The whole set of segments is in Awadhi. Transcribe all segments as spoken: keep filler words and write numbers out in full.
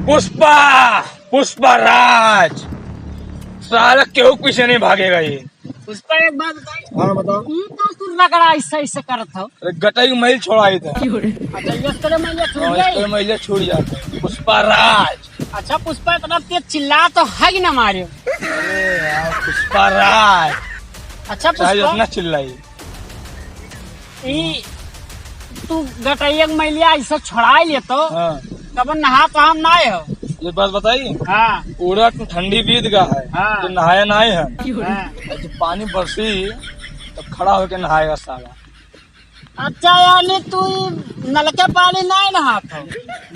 पुष्पा, पुष्पा राज, साला केहू पीछे नहीं भागेगा ये। पुष्पा, एक बात बताई। हाँ, बताओ। ई का तू रगड़ा ऐसे ऐसे करत हो? अरे गटई मैल छोड़ाई था। अच्छा, यस करे मैल छूट हाँ, जाई? यस करे मैल छूट जाता है। पुष्पा राज। अच्छा पुष्पा, इतना तेज चिल्ला तो है कि ना मारे? अरे यार, पुष्पा राज। अच्छा चाहे पुष्पा, जितना चिल्लाई। ई तू गटैया के मैलिया ऐसे छोड़ाई ले तो हाँ। कब नहा तो हम ना हो। ये बात बताई? हाँ। पूरा ठंडी बीत गया है, हाँ। तो नहाया नहीं है। हाँ। और जब पानी बरसी, तो खड़ा होके नहाएगा साला। अच्छा, यानी तू ई नलके पानी नहीं नहात हो,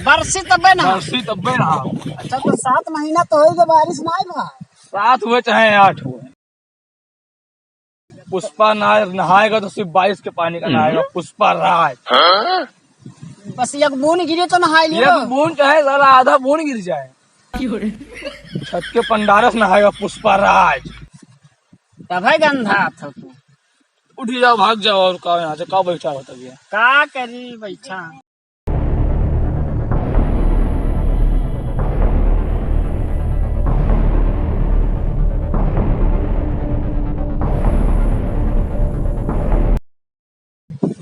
बरसी तबे नहा? बरसी तबे नहा। अच्छा, तो सात महीना तो होई गए, बारिश नहीं भा? सात हुए चाहे आठ हुए, पुष्पा ना नहाएगा तो सिर्फ बारिश के पानी का नहाएगा। हम्म। पुष्पा राज। बस एक बूंद गिरे तो नहाए लियो। एक बूंद चाहे साला आधा बूंद गिर जाए, छत के पंडारस नहाएगा पुष्पा राज। तब है गंधा था तू। उठ जाओ, भाग जाओ, और का यहाँ से का बैठा होता भैया? का करी बैठा?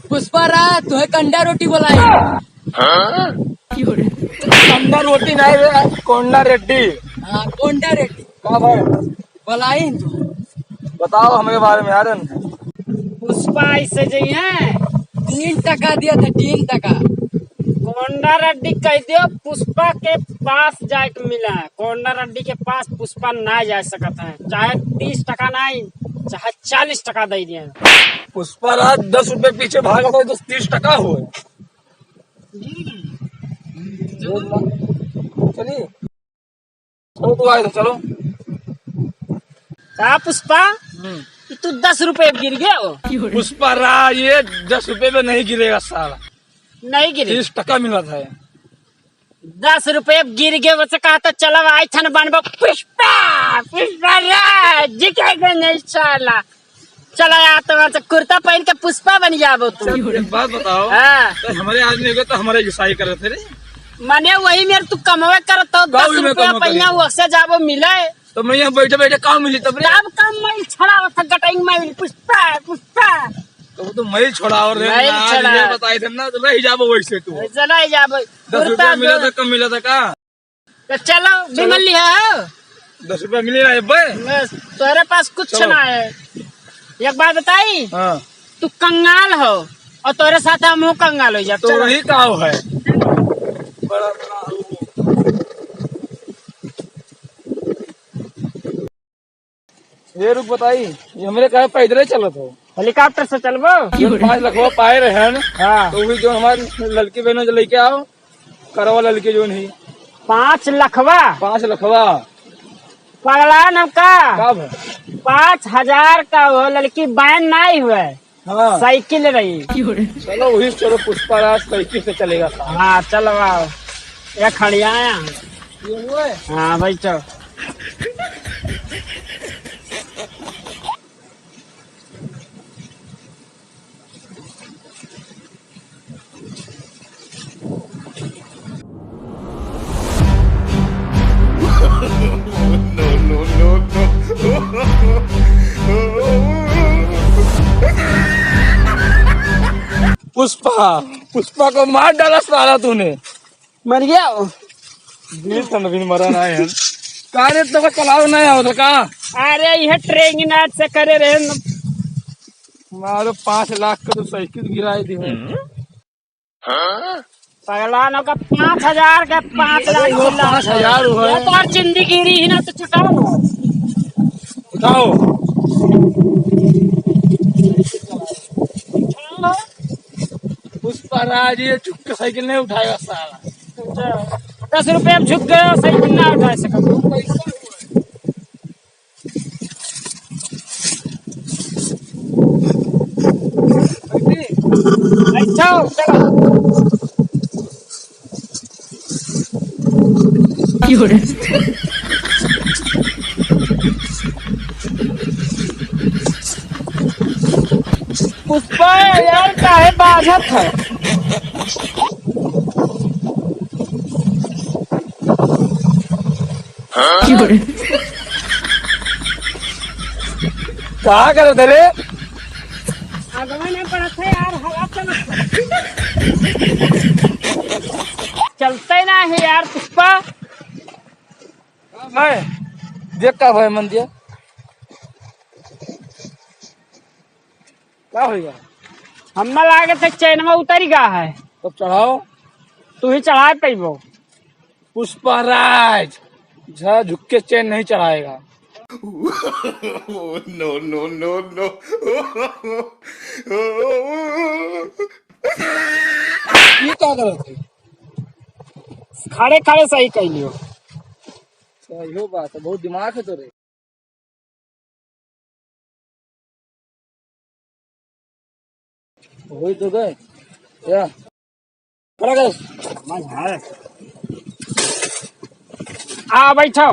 पुष्पा राज, तुहे कंडा रोटी बोलाई। हाँ? कंडा रोटी नहीं रे, कोंडा रेड्डी। हाँ, कोंडा रेड्डी। का भाई? बोलाई तू। बताओ हमरे बारे में यार। पुष्पा ऐसे जइहैं। तीन टका दिया था, तीन टका। कोंडा रेड्डी कह दियो, पुष्पा के पास जाए के मिला है। कोंडा रेड्डी के पास पुष्पा ना जा सकत है, चाहे तीस टका नहीं, चाहे चालीस टका दे दिए। पुष्पा राज दस रुपए पीछे भागा था, तो तीस टका हुए। चलिए। चलो, तू आए तो चलो। का पुष्पा? हम्म। कि तू दस रुपए गिर गए हो? पुष्पा राज, ये दस रुपए पे नहीं गिरेगा साला। नहीं गिरे? तीस टका मिला था। दस रुपए गिर गए, वैसे कहा तो चलो, आई थन बनबो पुष्पा, पुष्पा राज, जी कह गए नहीं साला। चला यार, तो वहाँ से कुर्ता पहन के पुष्पा बन जाबो तू। चल, एक बात बताओ। हाँ। तो हमारे आदमी को तो हमारे गुस्साई कर रहे थे रे। माने वही मेरे तू कमवे करत हो, गाँव दस में रुपया कमवे पहिया करी। वक्से जाबो मिले। तो मैं यहाँ बैठे बैठे काम मिली तब रे। तब काम मैल छड़ा था, गटाई मैल, पुष्पा, पुष्पा। तो वो तो मैल छड़ा और रे, मैल ना, छड़ा। ये बताई थे ना, तो रह जाबो वैसे तू। चला ही जाबो। दस रुपया मिला था, कम मिला था का? तो चलो, चलो। विमल लिहा हो। दस रुपया मिले ना, अब्बे? बस, तोहरे पास कुछ चलो। ना है। एक बात बताई? हाँ। तू कंगाल हो और तोहरे साथ हम हो कंगाल हो जाब। तो चलो। वही का हो है? बड़ा ये रुक बताई, ये हमरे कहे पैदले चलत हो? हेलीकॉप्टर से चलबो? ये पाँच लखवा पाए रहन। हाँ। तो वही जो हमारे लड़की बहनों जो लेके आओ, करवा लड़की जो नहीं। पाँच लखवा? पाँच लखवा। पगला न का? का भा? पाँच हजार का हो, लड़की बहन नहीं हुए। हाँ। साइकिल रही। चलो, वही चलो, पुष्पा राज साइकिल से चलेगा। हाँ, चलो आओ। ये खड़िया है। ये हुआ है? हाँ, भाई, चलो। No, no, no, no। पुष्पा, पुष्पा को मार डाला साला तूने। मर गया वो। बीस तो नवीन मरा ना है। का रे, तो चलाओ ना आवत का? अरे, यह ट्रेंगिनाट से करे रहे न। मारो, पाँच लाख का तो साइकिल गिराए दी है। पगला न का पाँच हजार का पाँच लाख अरे, वो चिल्ला। पाँच हजार हुआ है। ये तो और जिंदगी रही ना तो चुकाओ। उठाओ। उठाओ। पुष्पा राज ये चुक्का साइकिल नहीं उठाएगा साला। दस रुपया में झुक गए, साइकिल ना उठा सका। अच्छा, चलो। पुष्पा यार, काहे बाझत है? का करत है रे? आगवा नहीं पड़त है यार, हवा चलत है। चलते ना है यार पुष्पा। का भाई? देख का भाई मन दिया। का होइगा? हम्मा लागत है चैनवा उतरी गा है। तब चढ़ाओ। तू ही चढ़ाए पइबो। पुष्पराज, झा झुक के चैन नहीं चढ़ाएगा। No, no, no, no। ये का करत है? खड़े खड़े सही कह लियो। सही हो बात है, बहुत दिमाग है तोरे। वही तो गए। या। खड़ा कर। आ, बैठो।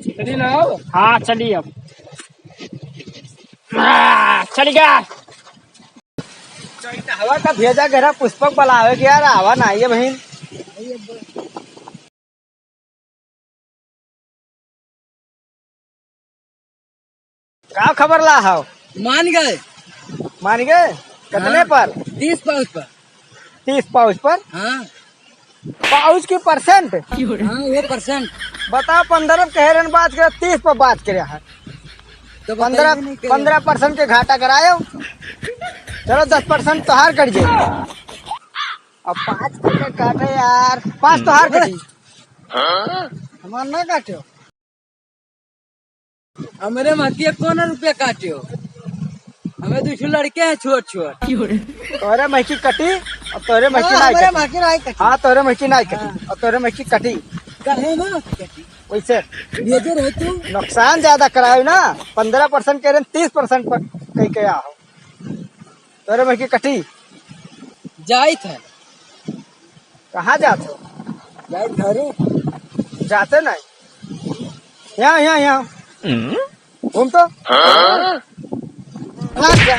चलिए ना, आओ। हाँ, चलिए अब। आ, चल गया। हवा का भेजा गया पुष्पक बुलावे के यार, आवा ना, ये बहिन। का खबर ला हव? मान गए। मान गए? कितने हाँ, पर? तीस पाउच पर। तीस पाउच पर? हाँ। पाउच की परसेंट? हाँ, वो परसेंट। बताओ, पन्द्रह पे कहे रहन बात करे, तीस पर बात करे है। तो बताइए पन्द्रह, नहीं करे। पन्द्रह परसेंट के घाटा करायो। चलो, दस परसेंट तोहार कट जाए। अब पाँच के काटे यार, पाँच तोहार कटी। हमार ना काट्यो। हमरे महकी कौन रुपया काट्यो? हमें दू ठो लड़के हैं छोट छोट। तोरे महकी कटी, अब तोरे महकी हाँ, नाई हमरे कटी। महकी नाई कटी। हाँ, तोरे महकी नाई कटी, हाँ। अब तोरे महकी कटी। काहे ना कटी? वैसे ये जो रहे तू। नुकसान ज्यादा करायो ना, पन्द्रह परसेंट कह रहे हैं, तीस परसेंट पर कहीं कहे आओ। तोरे महकी कटी। जाइत है। कहाँ जात हो? जाइत घरे। जाते नहीं। यहाँ, यहाँ, यहाँ। घूम तो। हाँ? भाग जा।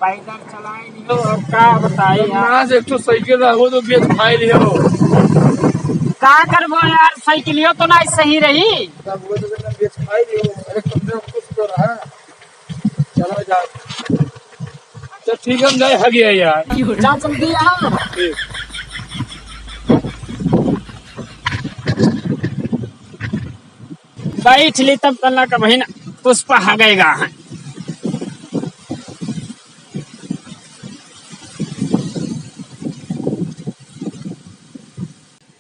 पैदल चलाए लियो, अब का बताई यार। ना से एक ठो साइकिल रहो तो बेच खाए लियो। का करबो यार, साइकिलियो तो ना सही रही। तब वो तो बेच खाए लियो, अरे कम से कम कुछ तो रहा। चलो जाओ। अच्छा ठीक है, हम जाए, हग गया यार। जा जल्दी आओ। ठीक। बैठ ली तब तल्ला का बहिन पुष्पा हगेगा।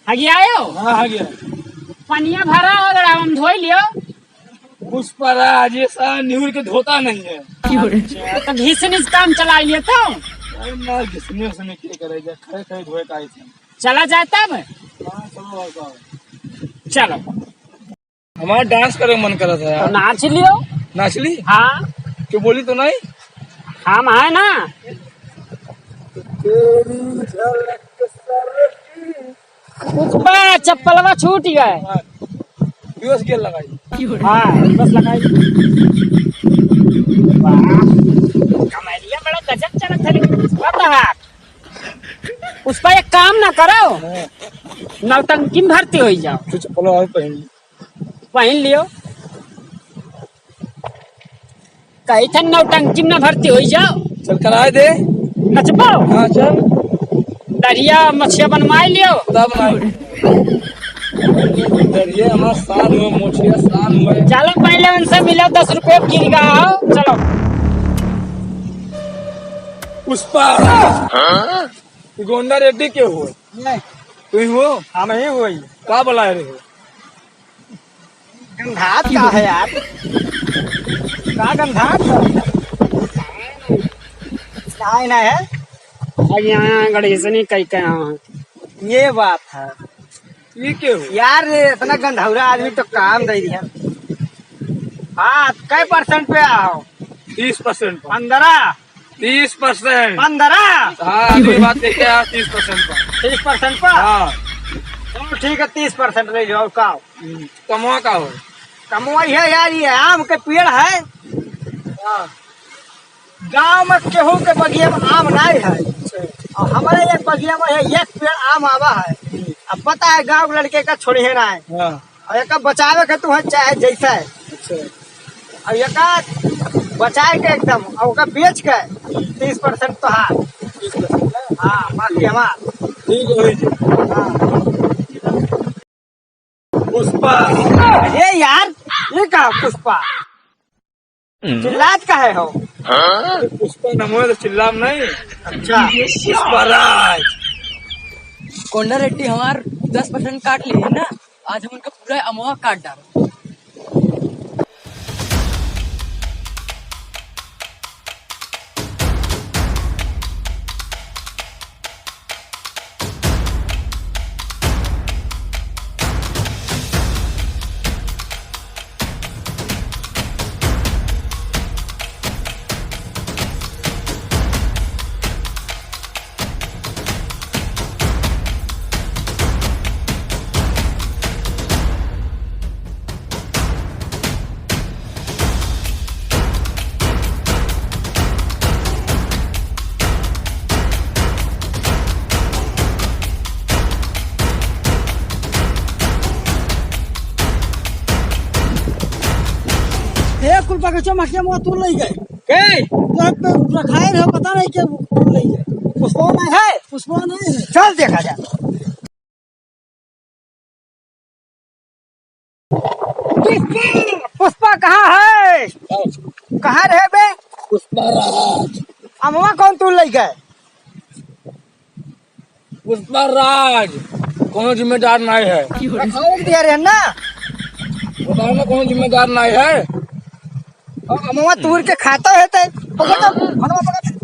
हगियायो? हाँ, हगिया। पनिया भरा हो गया, हम धोई लियो। पुष्पराज, ये साला निहुर के धोता नहीं है। अच्छा, तो घिसनी से काम चला लियो तो? अरे ना, घिसनी उसने क्या करेगा, खड़े खड़े धोए का ही था। चला जाए तब? हाँ, चलो, और का। चलो। हमारा डांस करे मन करत है तो यार। नाच लियो। नाच ली? हाँ। क्यों बोली तो नहीं? हम है ना। तेरी झलक सरकी। कुछ बा, चप्पलवा छूट गए। हाँ। रिवर्स गियर लगाई। हाँ, रिवर्स लगाई। वाह, कमेडिया बड़ा गजब चलत है, लेकिन पुष्पा तो है। पुष्पा एक काम ना करो, हाँ। नौटंकी में भर्ती हो जाओ। तो चप्पल और पहन ली। पहन लियो। कही था नौटंकी में ना भर्ती हो जाओ। चल कराए दे। नचबो? हाँ, चल। दरिया मछिया बनवाई लियो। तब ना। दरिया हमार शान हुआ, मोछिया शान हुआ। चलो पहले उनसे मिलो, दस रुपये गिर गया हो। चलो। पुष्पा। हाँ? गोंडा रेड्डी के हो? नहीं। तू ही हो? हम ही हुई। का बुलाए रहे हो? गंधात का है यार? का गंधात? नहीं, नहीं है। अब यहाँ गणेश नहीं कही के यहाँ। ये बात है। ये के हो? यार, ये इतना गंधौरा आदमी तो काम दे दिया। हाँ, कै परसेंट पे आओ? तीस परसेंट पे। पन्द्रह। तीस परसेंट। पन्द्रह? हाँ, अगली बात लेके आ, तीस परसेंट पर। तीस परसेंट पर? हाँ। चलो ठीक है, तीस परसेंट ले जाओ, का? हम्म, कमवा का हो? कमवा है यार, ये आम के पेड़ है। हाँ। गाँव में केहू के बगिया में आम नाहीं है। अच्छा। और हमरे एक बगिया में है, एक पेड़ आम आवा है। अब पता है गाँव के लड़के का छोड़िहे नाहीं। हाँ। और एका बचावे के तू है चाहे जैसे। अच्छा। और एका बचाए के एकदम, और ओका बेच के तीस परसेंट तोहार। तीस परसेंट ना? हाँ, बाकी हमार। ठीक है जी। हाँ। पुष्पा। अरे यार, ये का पुष्पा? चिल्लात काहे हो? हाँ? पुष्पा नाम है तो चिल्लाम नहीं। अच्छा। पुष्पा राज। कोंडा रेड्डी हमार दस परसेंट काट लिए ना, आज हम उनका पूरा अमवा काट डाल। ए, कुल बगीचा मखिया मुआ तू लई गए। के? तो पे रखाए रहे, पता नहीं के तू लई गए। पुष्पा नहीं है? पुष्पा नहीं है। चल देखा जाए। पुष्पा, पुष्पा कहाँ है? कहाँ रहे बे? पुष्पा राज। अमवा कौन तू लई गए? पुष्पा राज, कोनो जिम्मेदार नहीं है। रखावे के दिया रहे ना? बताओ ना, कोनो जिम्मेदार नहीं है। और अमवा तूर के खाता है ते। पकड़ तो, अमवा पकड़।